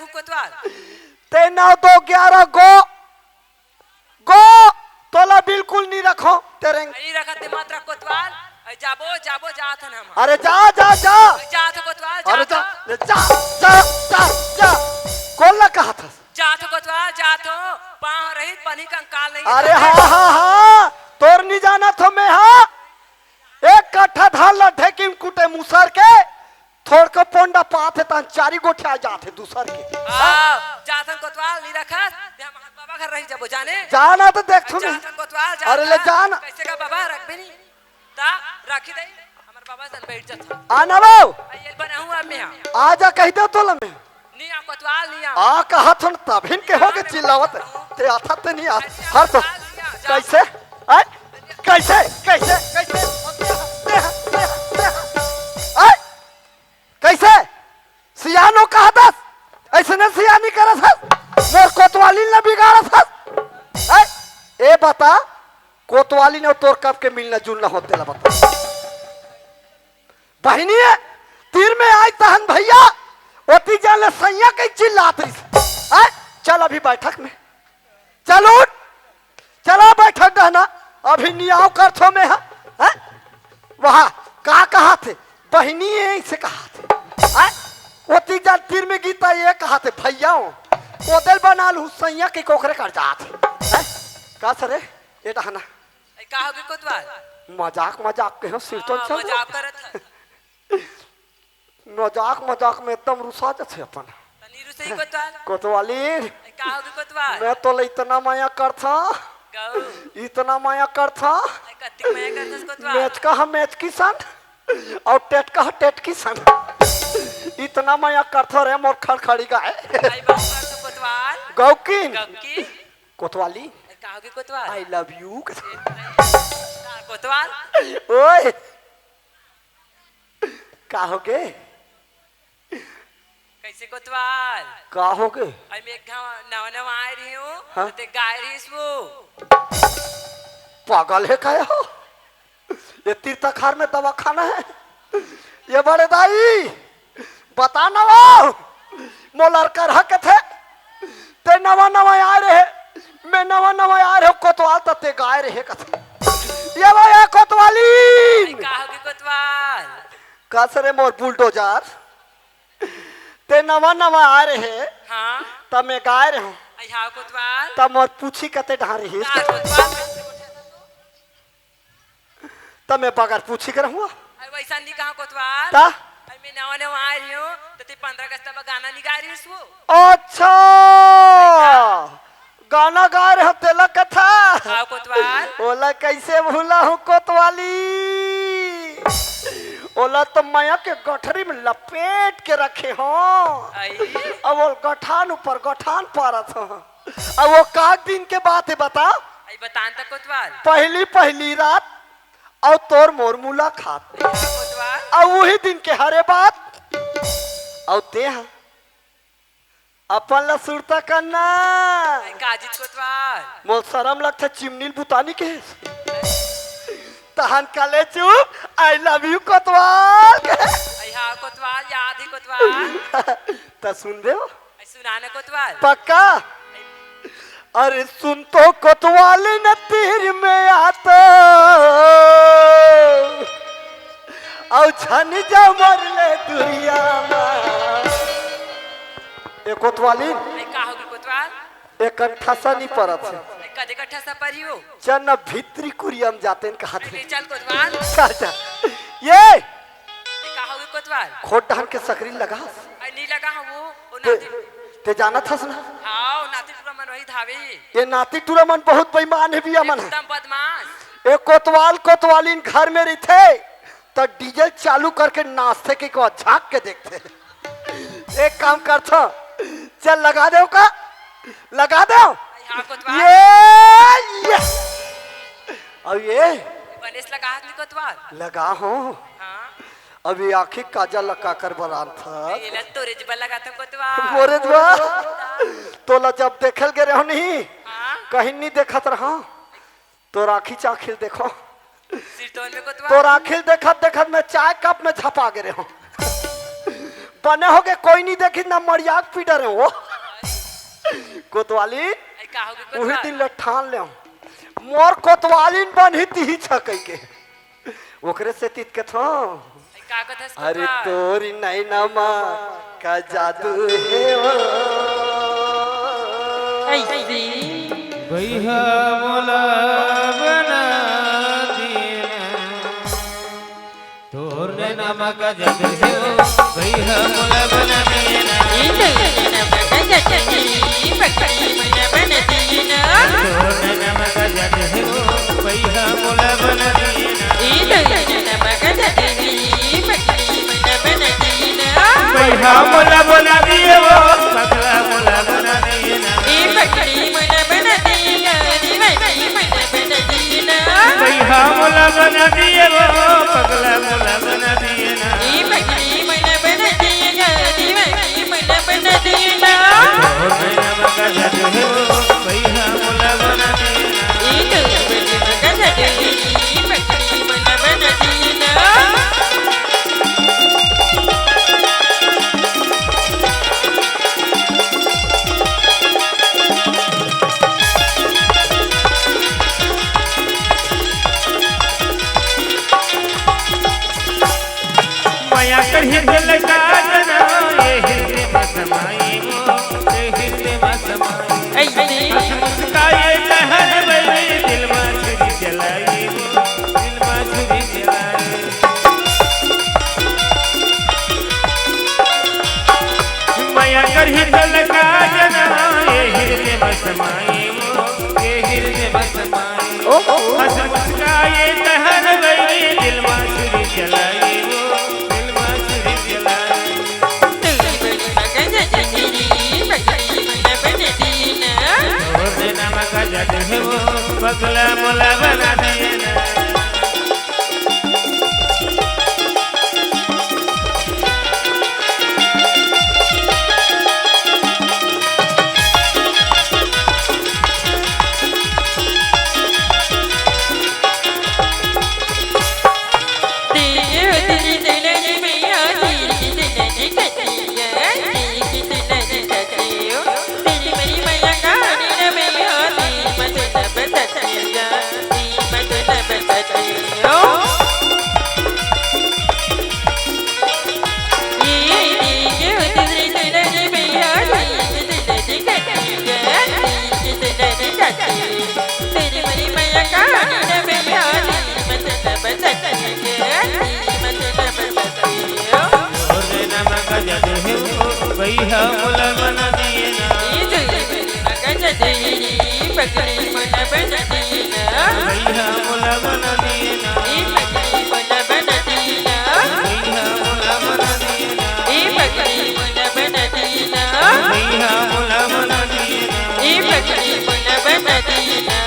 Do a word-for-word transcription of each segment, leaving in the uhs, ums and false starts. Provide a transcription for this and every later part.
कोतवाल। ते नौ दो ग्यारह गो, गो, तोला बिल्कुल नहीं रखो, तेरे नहीं रखत ते मत रख कोतवाल। अरे जाबो, जाबो, जात हन हम। अरे जा, जा, जा। अरे जात हो कोतवाल, अरे जात जा, हो। ले जा, जा, जा, जा। कौन ला कहा था? जात हो कोतवाल, जात हो। पाँव रही, पानी कंकाल नहीं अरे जाते। हाँ, हाँ, हाँ, तोर नहीं जाना थो मैं, हाँ। एक कट्ठा धान ला ढेकी म कूटे मुसर के, थोड़को पोंडा पात हे तहन चारी गोठिया जात हे दूसर के। हाँ, जाथन कोतवाल नहीं रखस, ते हमार बाबा घर रही जबो जाने। जाना तो देख थू नहीं। जाथन कोतवाल, अरे ले जाथन। जाना। कैसे का बाबा रख भी नहीं। ता राखी दे, हमार बाबा सन बैठ जाथन। आना बाबू। आ, ये बनाऊँ अब मैं। आ जा कह दे तोला मैं। नहीं आ कोतवाल, नहीं आ। आ कहा थन तभिन के हो के चिल्लावत। ते आता ते नहीं आ। हर तो कोतवाल नहीं आ, जा। कैसे? आय? कैसे? कैसे? कैसे? आय? कैसे? सियानो कहा दस? ऐसे न सियानी करत हस? मोर कोतवाली न बिगाड़त हस? आय? ए बता, कोतवाली ने तोर कब के मिलना जुलना होते ला बता। बहिनी है, तीर में आई तहन भैया, ओती जान ले सैया के चिल्लात रहिस। आय? चल अभी बैठक में। चल उठ, चला बैठक डहना, अभी नियाव करथो में हा, हैं? वहाँ का कहा थे? बहिनी है इसे कहा थे, हैं? ओती जान तीर में गीता ये कहा थे, भैया हो, ओदल बना लू सैया के कोखरे कर जात, हैं? का सरे, ये डहना। ए, का होगे कोतवाल? मजाक, मजाक के हो, सिर तो हाँ, चल। मजाक करत है। मजाक, मजाक में एकदम रुसा जथे अपन। तनी रुसई कोतवाल। कोतवाली। ए, का होगे कोतवाल? मैं तोला इतना मया करथा। गऊ। इतना मया करथा। ए, कत्तिक मया करथस कोतवाल? मेचका ह मेचकी सन। अउ टेटका ह टेटकी सन। इतना मया करथा रे मोर खड़खड़ी गाय। आई बात करथो कोतवाल। गौकिन। गौकिन। कोतवाली। ए, का होगे कोतवाल? I love you। का कोतवाल? ओए। का होगे? कैसे कोतवाल? का होगे? अरे मैं एक घाव नवा नवा आए रही हूँ, हाँ? तो ते गाय रहीस वो। पागल है का हो? ये तीर्थाखार में दवाखाना है? ये बड़े दाई, बता नवा, मोला लड़का रहा के थे, ते नवा नवा आए रहे, मैं नवा नवा आए रहे, कोतवाल त ते गाय रहे कथे। ये भाई, ये कोतवाली। अरे का होगे कोतवाल? का सरे मोर बुलडोजर, ते नवा नवा आए रहे, हाँ। त मैं गाय रहे हूँ। अरे हाँ कोतवाल। त मोर पूछी कते ढारी ही। का कोतवाल? त मैं बगैर पूछी के रहूँगा। अरे वैसा नहीं कहा कोतवाल। ता? अरे मैं नवा नवा आए रही हूँ, तो ते पंद्रह अगस्त पर गाना नहीं गा रही उसको। अच्छा, गाना गा रहे हो तेला कथा। हाँ कोतवाल। ओला कैसे भूला हूँ कोतवाली, ओला तो मया के गठरी में लपेट के रखे हो। आई। अब वो गठान ऊपर गठान पारत हो। अब वो का दिन के बात है बता? आई बतान तक कोतवाल। पहली पहली रात अउ तोर मोर मुलाकात। कोतवाल। अउ वही दिन के हरे बात। अउ ते ह अपन ला सुरता करना। आई काजित कोतवाल। मोर शरम लगथे चिमनील बुतानी के। तहन कले चुप, I love you कोतवाल। आई हाँ कोतवाल, याद है कोतवाल। त सुन दे। सुना न कोतवाल। पक्का? अरे सुन तो कोतवाली न तीर में आतो, अउ झन जा मर ले दुरिया मा। ए कोतवाली, ए, का होगे कोतवाल? ए कंठा सा नहीं परत है। ए, कदे कंठा सा परी हो? चल न भीतरी कुरिया म जाते न कहा थे। चल कोतवाल। चल, चल। ये ए, का होगे कोतवाल? खोट डहन के सकरी लगा। अरे नहीं लगा हाँ वो, वो ते, नाती। ते जानत हस ना? हाँ, वो नाती टूरा मन वही धावे। ये नाती टूरा मन बहुत बेईमान है बिया मन। एकदम बदमाश। ए कोतवाल, कोतवालिन घर में रहिथे, त डीजल चालू करके नाचथे के को झांक के देखथे। एक काम करथो, चल लगा दे का, लगा दे। हाँ, कोतवाल। ये, ये। अब ये। गणेश लगा हाथ नहीं कोतवाल। लगा हो। हाँ। अभी आँखी काजल लगा कर बरान था। ये ला तोरे जबा लगा था कोतवाल। मोरे जबा। तोला जब देखल गे रहो नहीं, हाँ। कहीं नहीं देखत रहा। तोर आँखी चाखिल देखो। सिरतोन में कोतवाल। तोर आँखिल देखत देखत मैं चाय कप में झपा गे रहो। बने होगे, कोई नहीं देखी ना, मरियाक पी डरे हो। कोतवालिन, अरे का होगे उही कोतवाल? दिन ले ठान ले हूँ, मोर कोतवालिन बनही तिही छ कहिके। ओकरे से तीत के थो। अरे का कथस अरे कोतवाल? तोरी नैना मा का जादू हे वो। ऐसी। भैया मोला बना दीना। तोर नैना मा का जादू हे वो, भैया मोला बना दीना। ई तो नैना मा का जादू हे, पकड़ी मोला बना दीना। तोर नैना मा का जादू हे वो, भैया मोला बना दीना। ई तो नैना मा का जादू हे, पकड़ी मोला बना दीना। भैया मोला बना दिए वो, पगला मोला बना दिए ना। ई पकड़ी मोला बना दीना, दीवानी मोला बना दीना। भैया मोला बना दिए वो, पगला मोला बना दिए ना। ई पकड़ी मोला बना दीना, दीवानी मोला बना दीना। तोर नैना मा का जादू हे वो, भैया मोला बना दिए ना। ई तो नैना मा का जादू हे, ई पकड़ी मोला बना दीना। मया करही दिल का जना, ये हृदय में समाई वो, ये हृदय में समाई। ऐसे। हंस मुस्काए तहर बैरी, दिल में छुरी चलाई वो, दिल में छुरी चलाई। मया करही दिल का जना, ये हृदय में समाई वो, ये हृदय में समाई। ओहो। हंस मुस्काए तहर बैरी, दिल में छुरी चलाई वो, दिल में छुरी चलाई। तोर नैना मा का जादू हे वो, पगला मोला बना दिए ना। तोर नैना मा का जादू हे वो, भैया मोला बना दिए ना। ई तो नैना मा का जादू हे, पकड़ी मोला बना दिए ना। भैया मोला बना दिए ना। ई पकड़ी मोला बना दिए ना। भैया मोला बना दिए ना। ई पकड़ी मोला बना दिए ना। भैया मोला बना दिए ना। ई पकड़ी मोला बना दिए ना।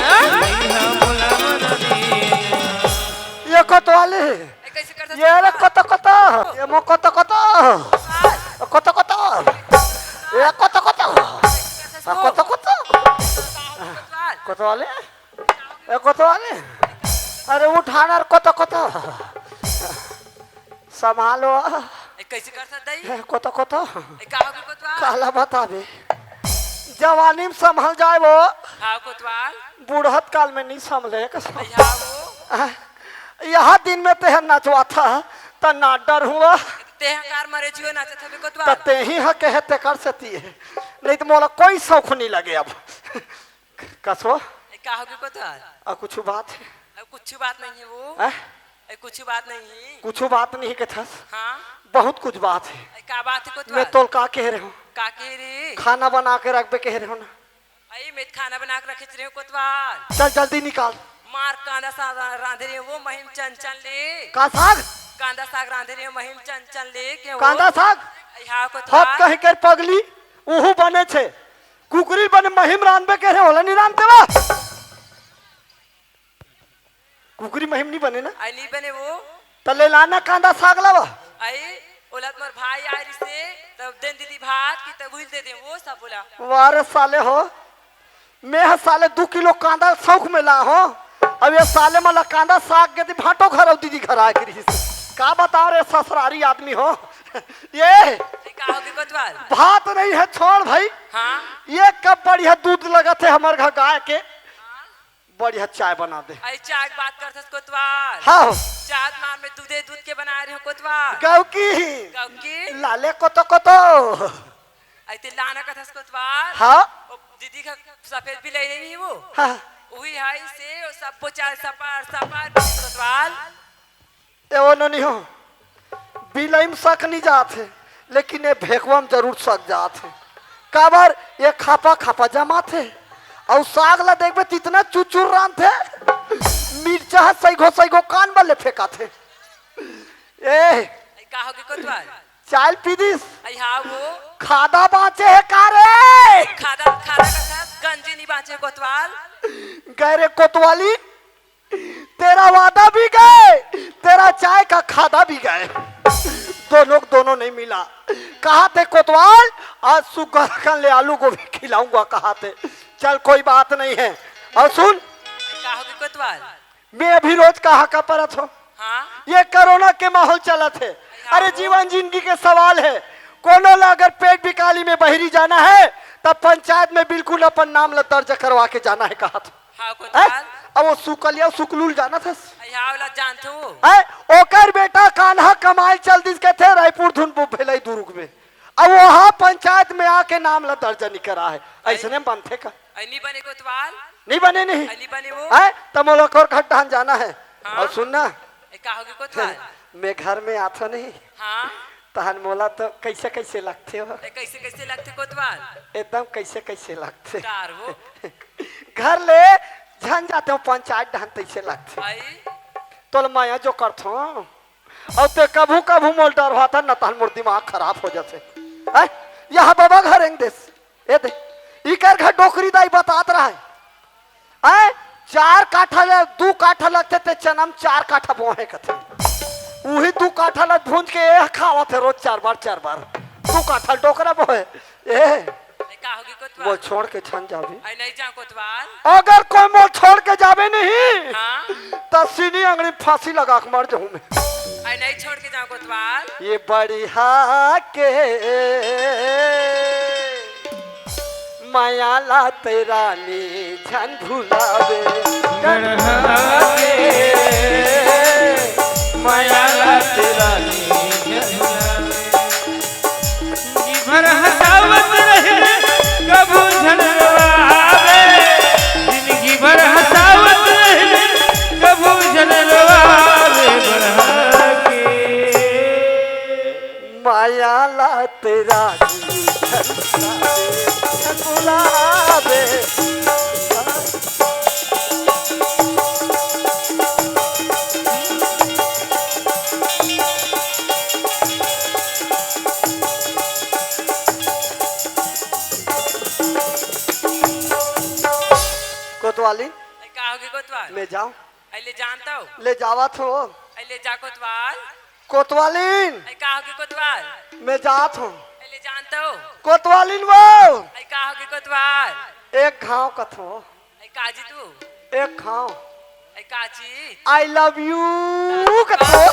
भैया मोला बना दिए ना। ये कोतवाली। ए, कैसे कर ये रे सकता? कोतो कोतो, ये मो कोतो कोतो, कोतो कोतो, ये कोतो कोतो, आ, कोतो कोतो, कोतवाल। कोतवाली, ए कोतवाली, अरे उठा ना रे कोतो कोतो, संभालो। ए, कैसे कर सकता है? ए, कोतो कोतो, ए, का हो गया कोतवाल? काला बताबे, जवानी में संभल जाए वो, हाँ कोतवाल। बुढ़त काल में नहीं संभले कसम। ए, हाँ वो। आ, यह दिन में तेह नचवा था, त ना डर हुआ। तेह कार मरे जुए नाचत हवे कोतवाल। त तेही ह कहे तेकर सेती है, नहीं तो मोला कोई शौक नहीं लगे अब। कसो? ए, का हो गया कोतवाल? आ, कुछ बात है? अब कुछ बात नहीं है वो। हैं? ए, कुछ बात नहीं है। कुछ बात नहीं कथस? हाँ। बहुत कुछ बात है। ए, का बात है कोतवाल? मैं तोल का कह रहे हूँ? का कह रहे? खाना बना के रखबे कह रहे हो ना। आई मैं खाना बना के रखे रहे कोतवाल। चल जल्दी निकाल। मार कांदा साग रा-, रांधे रहे वो महिम चंचल ले। का साग? कांदा साग रांधे रहे महिम चंचल ले के वो। कांदा साग? आई हाँ कोतवाल। हक कह कर पगली, उहू बने छे। कुकरी बने महिम रांधबे कह रहे होला, नहीं रांधते वा? कुकरी महिम नहीं बने ना? आई नहीं बने वो। त ले लाना कांदा साग लावा। आई, ओला तुम्हार भाई आए रिसे, तब देन दीदी भात की तब उहिल दे दे, वो सब बोला। वाह रे साले हो, मैं ह साले दू किलो कांदा शौक में ला हो। अब ये साले मला कांदा साग के दी भाटो घर अउ दीदी घर आए के रहिस। का बताओ रे ससुरारी आदमी हो। ये, ये का होगे कोतवाल? भात नहीं है, छोड़ भाई। हाँ। ये कब बढ़िया दूध लगत हे हमर घर गाय के, बढ़िया चाय बना दे। अरे चाय के बात करथस कोतवाल? हाँ हो। चाय मार में दूधे दूध के बना रहे हो कोतवाल। गौकी। गौकी। लाले कोतो कोतो। अरे ते लाना कथस कोतवाल? हाँ। ओ दीदी का सफेद बिलाई नहीं वो? हाँ। वही है से ओ सबो चाय सपार सपार कोतवाल। ए ओ नोनी हो, बिलाई में सक नहीं जात हे, लेकिन ये भेकवा में जरूर सक जात हे। काबर ये खापा खापा जमात हे। अउ साग ला देखबे त इतना चुचुर रांधथे, मिर्चा ह सैगो सैगो कान बल्ले फेंकाथे। ए, अरे का होगे कोतवाल? चाय ल पी दिस? अरे हाँ वो। खादा बाँचे हे का रे? खादा, खादा का था, गंजी नहीं बाँचे कोतवाल। गए रे कोतवाली, तेरा वादा भी गए, तेरा चाय का खादा भी गए। दोनों को दोनों नहीं मिला। कहा थे कोतवाल, आज सुग्घर कन ले आलू गोभी खिलाऊंगा, कहा थे। चल कोई बात नहीं है। और सुन, का होगे कोतवाल? मैं अभी रोज कहा का परत हो। हाँ। ये कोरोना के माहौल चलत हे। हाँ अरे हो। जीवन जिंदगी के सवाल हे। कोनो ला अगर पेट बिकाली में बहिरी जाना हे, तब पंचायत में बिल्कुल अपन नाम ला दर्ज करवा के जाना हे, कहा था। हाँ, हैं? कोतवाल। अब वो सुकलिया सुकलूल जानत हस? अरे हाँ, ओला जानथो। हैं? ओकर बेटा कान्हा कमाए चल दिस कथे रायपुर धुन बो भेलई दुर्ग में। अब वहाँ पंचायत में आके नाम ला दर्ज नहीं करा हे। अइसने बनथे का? अरे नहीं बने कोतवाल। नहीं बने नहीं? अरे नहीं बने वो। हैं? त मोला ओकर घर डहन जाना हे। हाँ। और सुन ना। ए, का होगे कोतवाल? मैं घर में आथो नहीं। हाँ। तहन मोला तो कैसे कैसे लगथे हो? ए, कैसे कैसे लगथे कोतवाल? एकदम कैसे कैसे लगथे। कार वो। घर ले झन जाते हो पंचायत डहन तैसे लगथे। आई। तोल माया जो करथो। और ते कभू कभू मोल डरवाता न तहन मोर दिमाग खराब हो जाथे। हैं? यहाँ बाबा घर एंग देस। ए दे। इकर घर डोकरी दाई बतात रहा है। आय, चार काठा ले, दू काठा लगथे ते चना म चार काठा बोहे कथे। उही दू काठा ल भूंज के ए खावत हे रोज चार बार, चार बार। दू काठा डोकरा बोहे। ए, ए, का होगे कोतवाल? वो छोड़ के छन जाबे। अरे नहीं जाओ कोतवाल। अगर कोई मोल छोड़ के जाबे नहीं, हाँ। त सीनी अंगड़ी फांसी लगा के मर जाऊं मैं। अरे नहीं छोड़ के जाओ कोतवाल। ये बढ़िया के मया ला ते रानी झन भुलावे। गढ़ा के मया ला ते रानी झन भुलावे। जिंदगी भर हंसावत रहे, कभू झन रोवावे। जिंदगी भर हंसावत रहे, कभू झन रोवावे। गढ़ा के माया ला ते रानी झन बुलावे। कोतवाली, अरे का होगे कोतवाल? ले जाओ। अरे ले जानता हूँ। ले जावत हो। अरे ले जा कोतवाल। कोतवालिन। अरे का होगे कोतवाल? मैं जात हूँ। अरे ले जानता हूँ। कोतवालिन वो। अरे का होगे कोतवाल? एक घाव कथो। अरे काजी तू? एक घाव। अरे काजी? I love you कथो।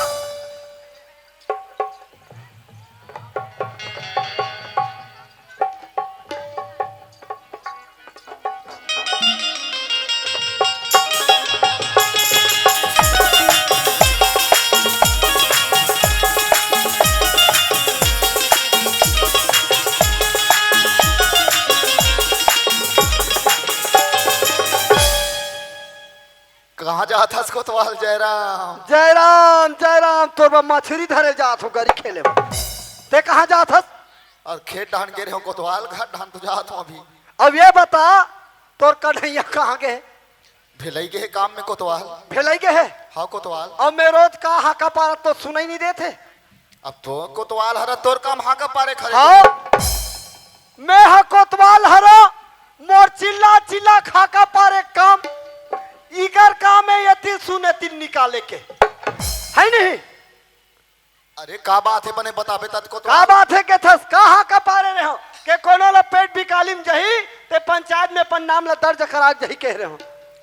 कहाँ जात हस कोतवाल जयराम? जयराम, जयराम, तोर बर मछरी धरे जात हो, गरी खेले बर। ते कहाँ जात हस? अउ खेत डहन गे रहे हो कोतवाल, घर डहन तो जात हो अभी। अब ये बता, तोर कन्हैया कहाँ गे? भेलई गे हे काम में कोतवाल। भेलई गे हे? हाँ कोतवाल। अब मैं रोज का हाका पारत तो सुनाई नहीं देत हे। अब तो कोतवाल हरा तोर काम हाका पारे खरे हाँ? कोतवाल। मैं हा कोतवाल हरा, मोर चिल्ला चिल्ला हाका पारे काम। इकर काम हे एती सुने तिल निकाले के। है नहीं? अरे का बात हे बने बताबे तत कोतवाल। का बात हे के थस? का हाका पारे रहे हो? के कोनो ला पेट बिकाली में जही, ते पंचायत में अपन नाम ला दर्ज करा के जही कह रहे हो।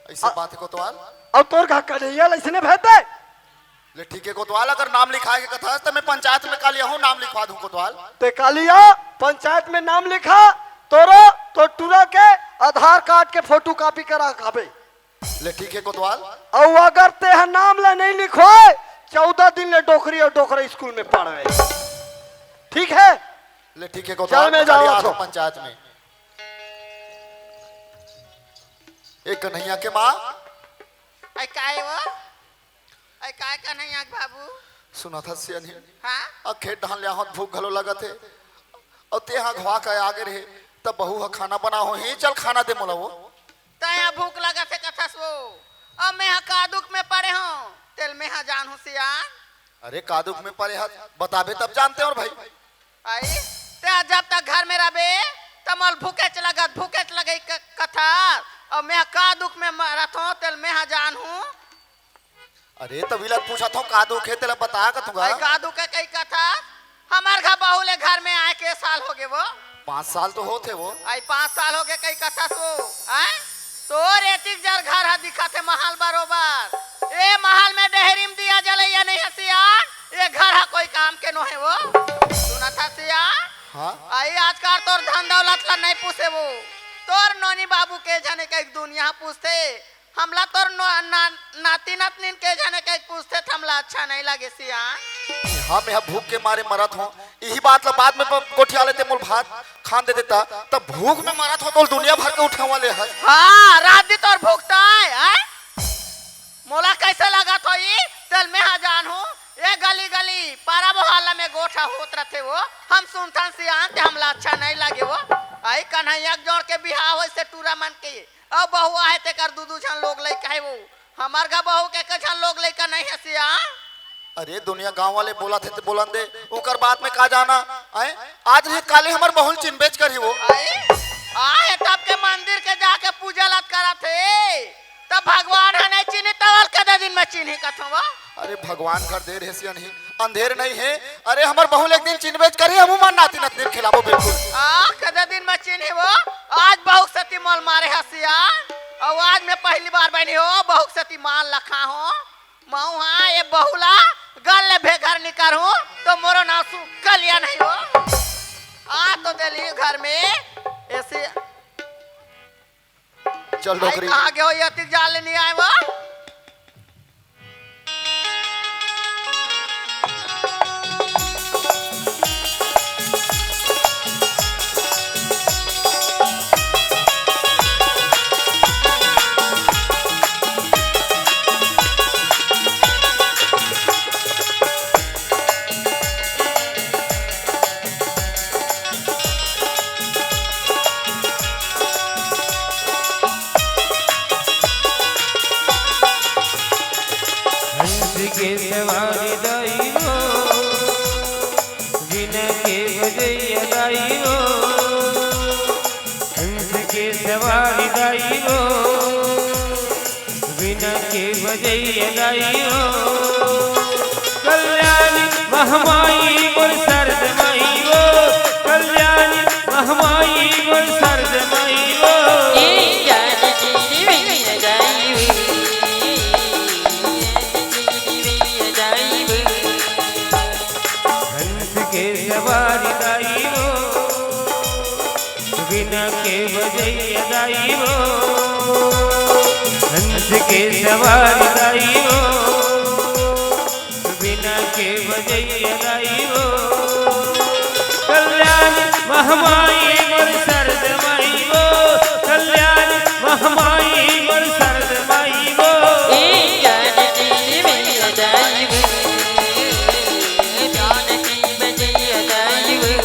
ऐसे अ-, बात हे कोतवाल। अउ तोर का कन्हैया ला इसने भेज दे। ले ठीक हे कोतवाल, अगर नाम लिखाय के कथस त मैं पंचायत में काली आहूं, नाम लिखवा दूं कोतवाल। ते काली आ, पंचायत में नाम लिखा, तोरो, तोर टूरा के आधार कार्ड के फोटो कॉपी करा के आबे। ले ठीक हे कोतवाल। अउ अगर तेंह नाम ला नइ लिखवाय, चौदह दिन ले डोकरी अउ डोकरा स्कूल में पढ़ाय। ठीक हे? ले ठीक हे चल, कोतवाल, मैं मैं काली जावत आहूं हूं। पंचायत में। ए कन्हैया के माँ। अई काय वो? अई काय कन्हैया के बाबू? सुनथस सियनही। हाँ? अ खेत धान ले आहूं त भूख घलो लगत हे। अउ तेंह घुवा के आगे रहे, त बहू ह खाना बना होही, चल खाना दे मोला वो। तेंह भूख लगत हे कथस वो। अउ मेंह का दुख में पड़े हंव, तेला मेंह जानहूं सियान। अरे का दुख में पड़े हस, बताबे तब जानतेंव रे भाई। अई, तेंह जब तक घर में रहबे, त मोला भूखेच लगत, भूखेच लगही क-, कथस। अउ मेंह का दुख में मरत हंव, तेला मेंह जानहूं। अरे, त विला पूछत हंव, का दुख हे, तेला बता कथंव गा। अई, का दुख हे, कही कथस? हमर घर बहू ले घर में आय के साल होगे वो। पाँच साल तो होत हे वो। अई, पाँच साल होगे, कही कथस वो। अई, तोर एतिक जर घर ह दिखत हे महल बरोबर। ए महल में डेहरी म दिया जलइया नइ हे सियान, ए घर ह कोई काम के नोहे वो। सुनत हस सियान? हाँ? अई, आजकल तोर धन दौलत ला नइ पूछे वो। तोर नोनी बाबू के झने कहिके दुनिया पूछथे। हमला तोर नो-, ना-, नाती नतनीन के झने कहिके पूछथे त हमला अच्छा नइ लगे सियान। हाँ, मेंह भूख के मारे मरत हंव। इही बात ला बाद में ब-, गोठिया लेते, मोला भात खान दे देता। त भूख में मरत हंव, तोला दुनिया भर के उठावा ले हस। हाँ, रात दिन तोर भूख ताय, हैं? मोला कइसे लगत होही, तेला मेंह जानहूं। ए गली गली, पारा मोहल्ला में गोठ होत रथे वो। हम सुनथन सियान, ते हमला अच्छा नइ लगे वो। अई कन्हैया के जोड़ के बिहाव होइस हे टूरा मन के। अउ बहू आहे तेकर दू दू झन लोग लइका हे वो। हमर घर बहू के एक झन लोग लइका नइ हे सियान। अरे दुनिया गांव वाले बोलत हे त बोलन दे, ओकर बात में का जाना। अई आज नइ काली हमर बहू ल चिन्हबेच करही वो। अई, आहे तब के मंदिर के जाके पूजा लत करत हे, त भगवान ह नइ चिन्ही त अउ कते दिन में चिन्ही कथंव वो। अरे भगवान घर देर हे सियनही, अंधेर नइ हे। अरे हमर बहू ल एक दिन चिन्हबेच करही, हमू मन नाती नतनी ल खिलाबो बिल्कुल। आ, कते दिन में चिन्ही वो, आज बहू के सेती मोला मारे हस सियान। अउ आज मैं पहली बार बहिनी हो, बहू के सेती मार ल खाहूं। महूं हा ए बहू ला गल ले भेखर नइ करहूं, त मोरो नांव सुकलिया नइ हो। आ तो देली घर में एसी। चल अई डोकरी। कहाँ गे हो, एतिक जाल ले नइ आय वो? हंस के सवारी दाई वो, वीणा के बजैया दाई वो, हंस के सवारी दाई वो, वीणा के बजैया दाई वो। कल्याणी महमाई मोर सरद माई वो, कल्याणी महमाई मोर सरद माई वो। ए जान तेरी मैया दाई वो, ए जान तेरी मैया दाई वो। हंस के सवारी दाई वो, वीणा के बजैया दाई वो, हंस के सवारी दाई वो, वीणा के बजैया दाई वो। कल्याणी महमाई मोर सरद माई वो, कल्याणी महमाई मोर सरद माई वो। ए जान तेरी मैया दाई वो, ए जान तेरी मैया दाई वो।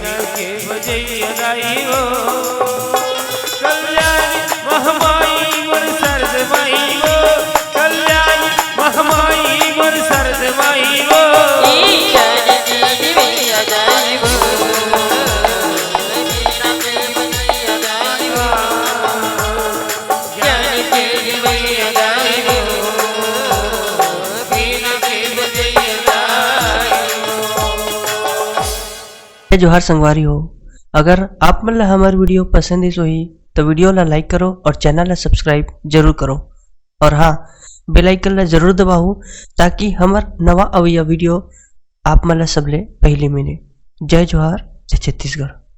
के बजैया दाई वो, कल्याणी महामाई मोर सरद माई वो, कल्याणी महामाई मोर सरद माई वो। जय जोहार संगवारी हो, अगर आप मन ला हमर video पसंद आइस होही, तो video ला like करो और channel ला subscribe जरूर करो। और हाँ, bell icon ला जरूर दबाओ, ताकि हमर नवा अवइया video आप मन ला सबले पहले मिले। जय जोहार, जय छत्तीसगढ़।